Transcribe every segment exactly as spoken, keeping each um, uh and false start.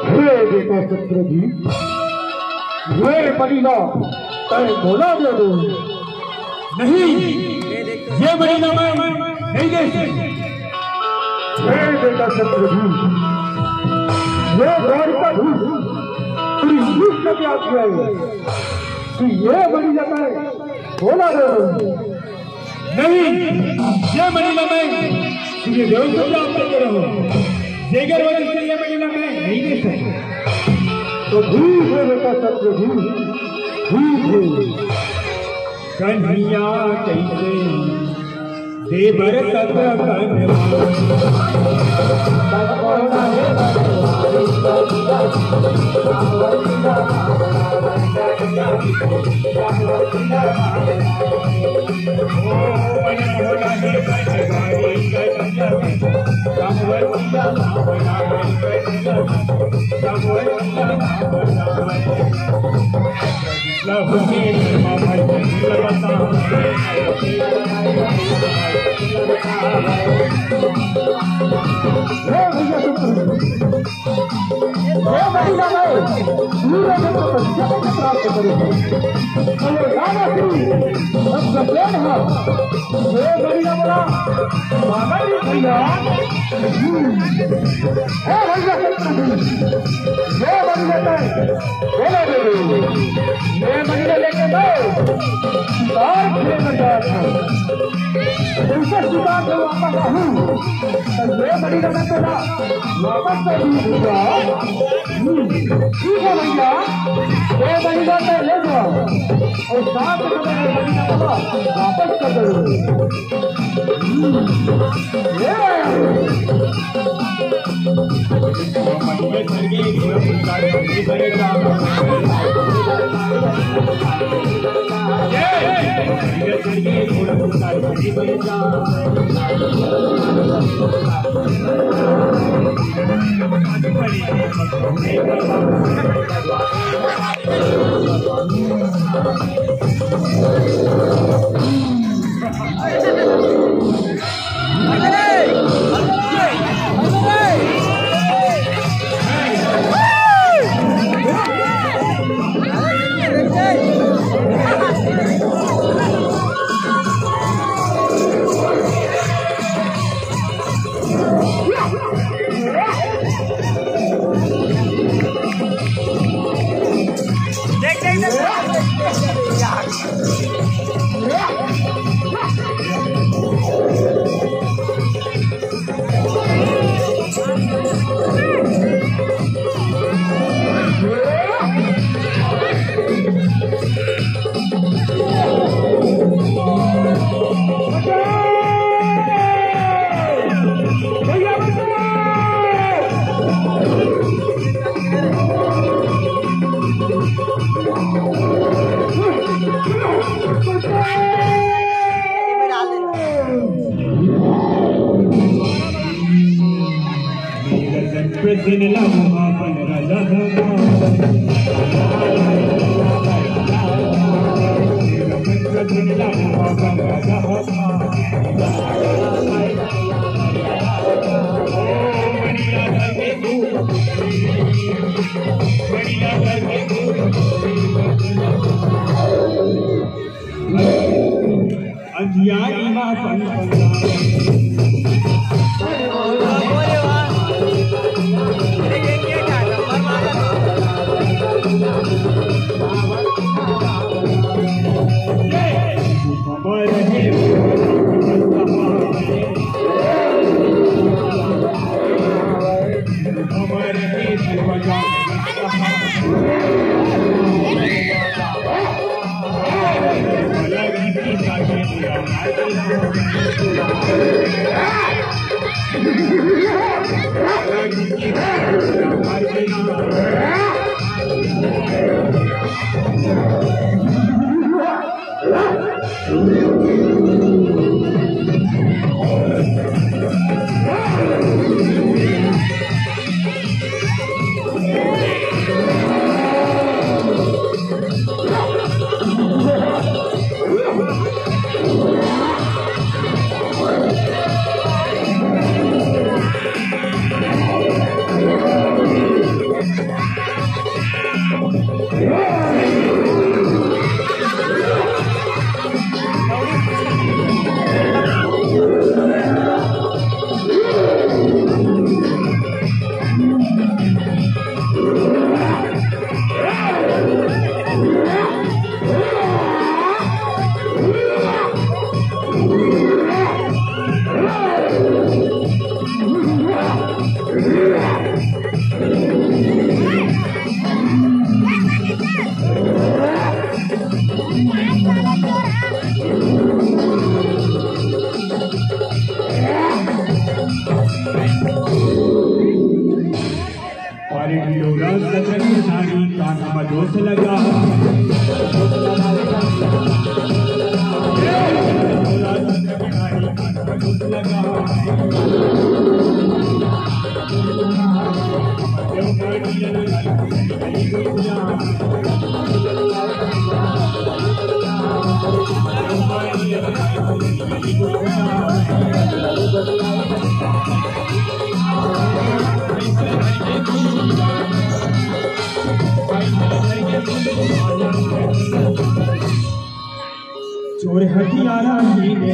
हे बेटा चित्रजीत, ये मणि ला तैं मोला दे दे। नहीं, ये मणि ला मैं नहीं दे सकता। हे बेटा चित्रजीत, ये द्वारिकाधीश श्री कृष्ण के आज्ञा है कि ये मणि ला तैं मोला दे दे। नहीं, ये मणि ला मैं सूर्यदेव से प्राप्त करे हंव। जेकर वजह से ये मणि ला मैं नहीं दे सकता। तो ठीक है बेटा चित्रजीत, ठीक है। कन्हैया कइसे देबर सत कन्हैया। हे भैया, हे मणि ला मैं सूर्य के प्रत्यक्ष प्राप्त करे हंव। अरे राजा श्री, अब गजेन ह, हे मणि ला मोला मांगा नहीं भैया। हे भैया, हे मणि ला तैं मोला दे दे। ये मणि ला लेके मैं शिकार खेले बर जात हंव। जइसे शिकार से वापस आहूं, तो ये मणि ला मैं तोला वापस कर दूं भैया। हम्म, ठीक है भैया, ये मणि ला तैं ले जा अउ साथ में ये मणि ला तोला वापस कर दूं। हम्म, ये अंधियारी मा संग संग। अरे डोरा सजन नारी कान में जोश लगा। चोर हथियारा ही ने।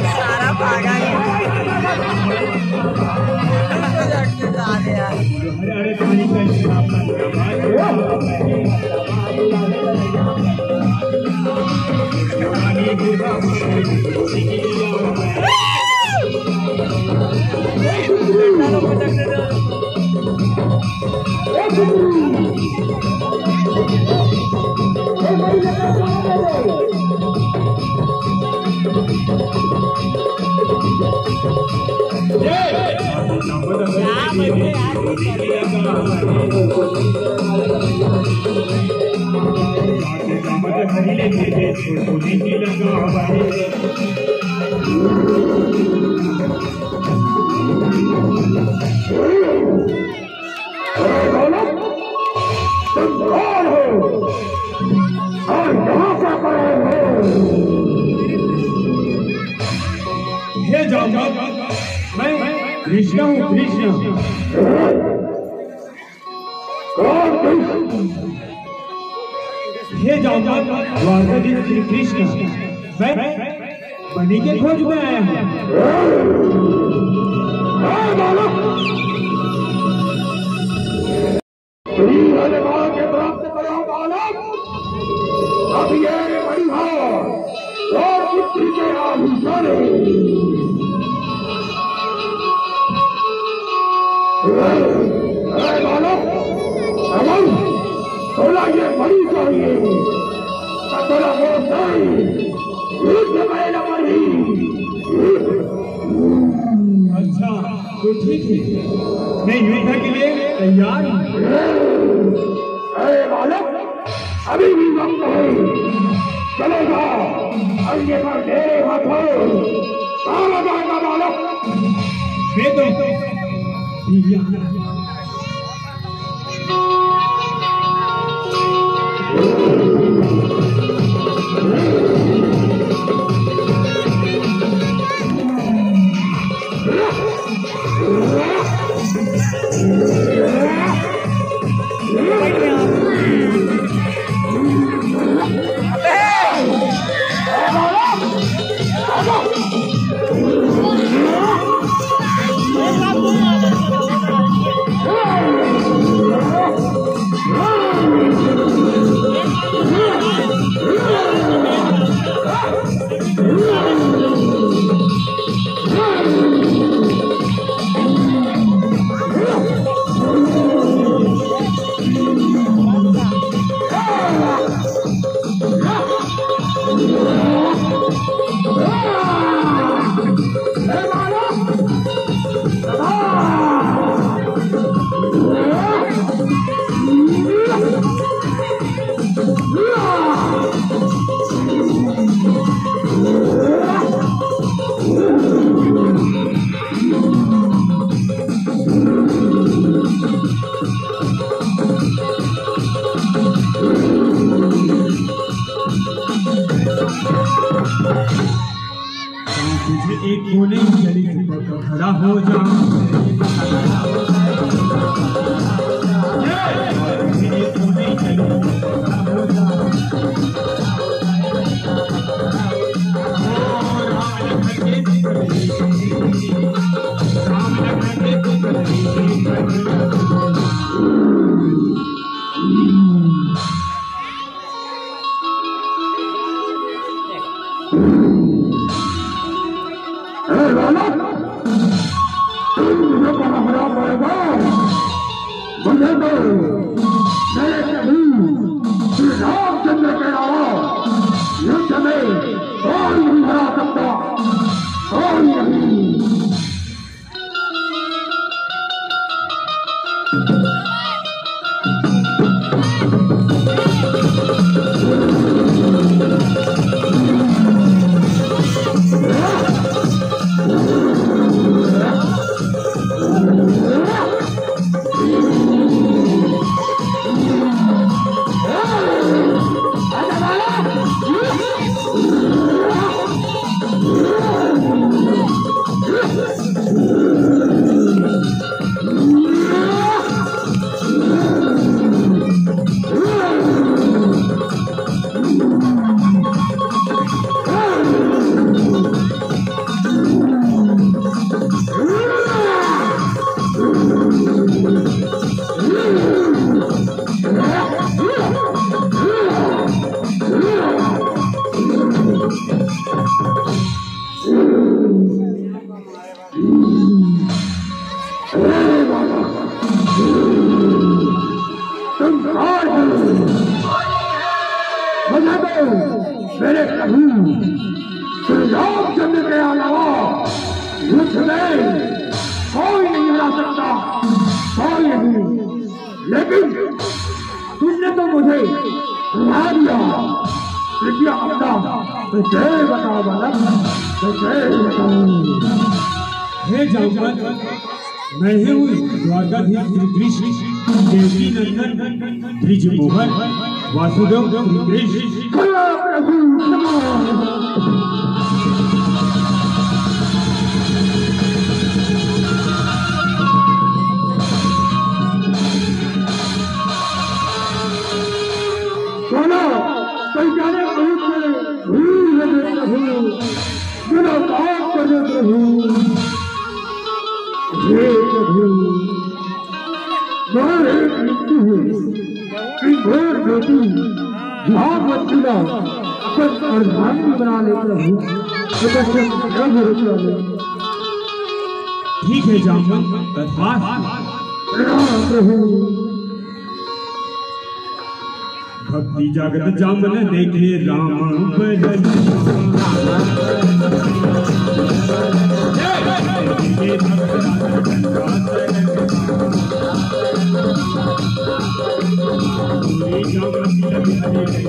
सारा भागा है। हे जामवंत, मैं कृष्ण हूँ, कृष्ण। हे जामवंत, द्वारकाधीश श्री कृष्ण, मैं बनी के खोज में आया हूँ। श्री हनुमान के प्राप्त करो बालक, अब ये बढ़िया राजपुत्र के आभूषण। ए बालक, अमन, तोला ये मणि चाहिए। तोला मोर से युद्ध में न मरी। अच्छा, तो ठीक है, मैं युद्ध के लिए तैयार हूँ। अरे बालक, अभी भी वक्त है, चलेगा। और ये पर मेरे हाथों मारा जाएगा बालक। दे दो। भैया। तुझे एक कोने में चली चिपक खड़ा हो जा। तुझे एक कोने में चली चिपक खड़ा हो जा। ओ राम लखन के जिक्र, राम लखन के जिक्र। ए बालक, तू मुझे पकड़ा पड़ेगा। मुझे तो मेरे प्रभु श्री रामचंद्र के अलावा युद्ध में कोई नहीं हरा सकता, कोई नहीं। तुम कौन हो? मुझे तो मेरे प्रभु श्री रामचंद्र के अलावा युद्ध में कोई नहीं हरा सकता, कोई नहीं। लेकिन तुमने तो मुझे हरा दिया। कृपया अपना विजय बताओ बालक, विजय बताओ। हे जामवंत, मैं ही हूँ द्वारकाधीश त्रिगृह, देवकी नंदन ब्रिजमोहन, वासुदेव त्रिगृह। बोलो प्रभु। बोलो, पहचाने बहुत से भूल लगे प्रभु। मुलाकात कर दे प्रभु। हे प्रभु, मैं एक मृत्यु हूँ, कि घोर बेटी जहाँ मत मिला, अपन अर्धांगिनी बना ले प्रभु। तो बस मेरा भरोसा ले। ठीक है जामवंत, तथास्तु। प्रणाम प्रभु। भक्ति जगत जामन देखे राम बरन।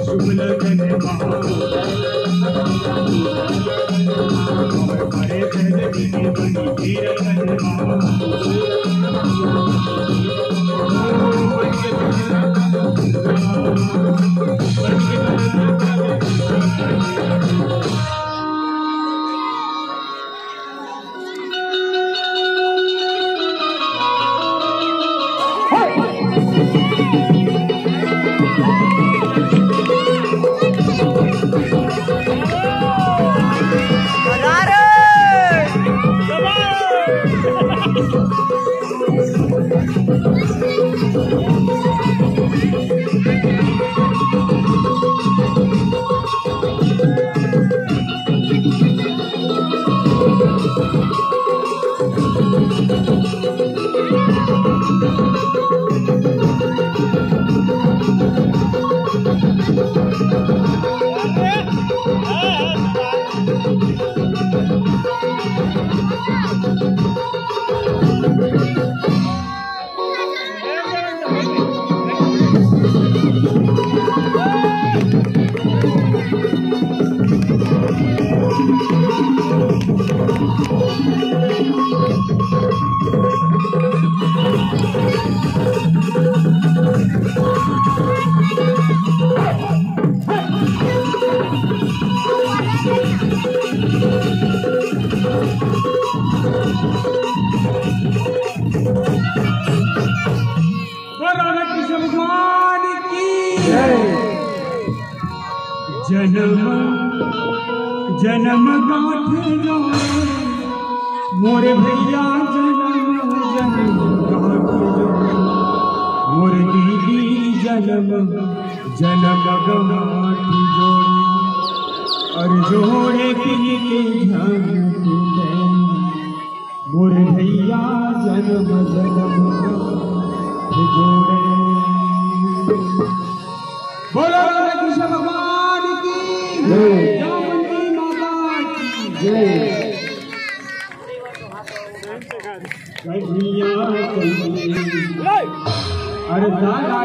शुभ लगन जनम जनम गांठ जोड़े, मोर भैया जनम जनम गांठ जोड़े, मोर दीदी जनम जनम गांठ जोड़े, अउ जोड़े पी के झंख दे। मोर भैया जनम जनम जोड़े। बोलो राधा कृष्ण भगवान की जय। जामुंडी माता की जय। कन्हैया कन्हैया। अरे दादा।